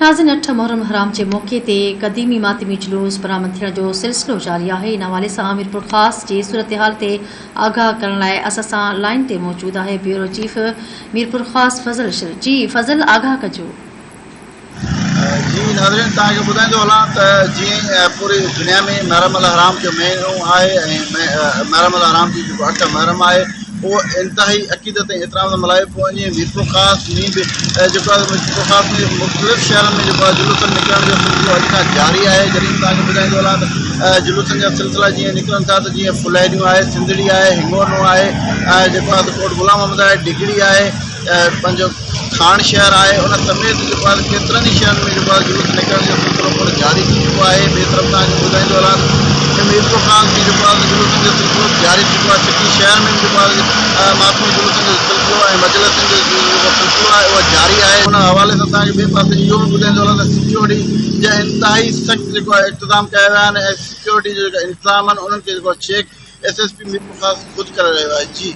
ناظرين اٺ محرم الحرام جي موقعي تي قديمي ماتمي جلوس برآمد ٿيڻ جو سلسلو جاري آهي ان حوالي سان ميرپورخاص جي صورتحال تي آگاهه ڪرڻ لاء اسان سان لائين تي موجود آهي بيورو چيف ميرپورخاص فضل شر جي فضل آگاهه ڪجو. جي ناظرين توهان کي ٻڌائيندو هلان ته جيئن پوري دنيا ۾ محرم الحرام جو مهينو آهي ۽ محرم الحرام جي جيڪو اٺ محرم آهي اهو انتهائي عقيدت ۽ احترام سان ملهايو پيو وڃي. ميرپورخاص ۾ به جيڪو آهي ميرپورخاص ۾ مختلف شهرن ۾ جيڪو آهي جلوسن نڪرڻ جو سلسلو اڄ کان جاري آهي. جڏهن توهان کي ٻڌائيندو هلان ته جلوسن جا سلسلا جيئن نڪرن ٿا ته جيئن ڦلهيريون آهي، سنڌڙي آهي، هنگورنو آهي، جيڪو آهي ڪوٽ غلام محمد آهي، ڊگهڙي آهي، پنهنجو کاڻ شهر آهي ان سميت جيڪو آهي ڪيترن ئي شهرن ۾ جيڪو آهي جلوس نڪرڻ جو سلسلو پڻ جاري ٿي چڪو آهي ٻئي طرف توهان کي ٻڌائيندو هلان ته ميرپورخاص ۾ جيڪو آهي جلوسن جو سلسلو جاري ٿي چڪو آهي سٽي شهر ۾ به جيڪو آهي ماتمي جلوسن جو سلسلو ۽ مجلسن جو جيڪو سلسلو آهي اهو جاري آهي ان حوالي سان توهان کي ٻئي پاسي اهو به ٻڌائيندو هلان ته سيڪيورٽي جا انتهائي سخت جيڪو آهي انتظام ڪيا ويا آهن ۽ سيڪيورٽي جا جيڪا انتظام آهن انهن کي جيڪو آهي check S S P Mirpurkhas خود ڪري رهيو آهي جي.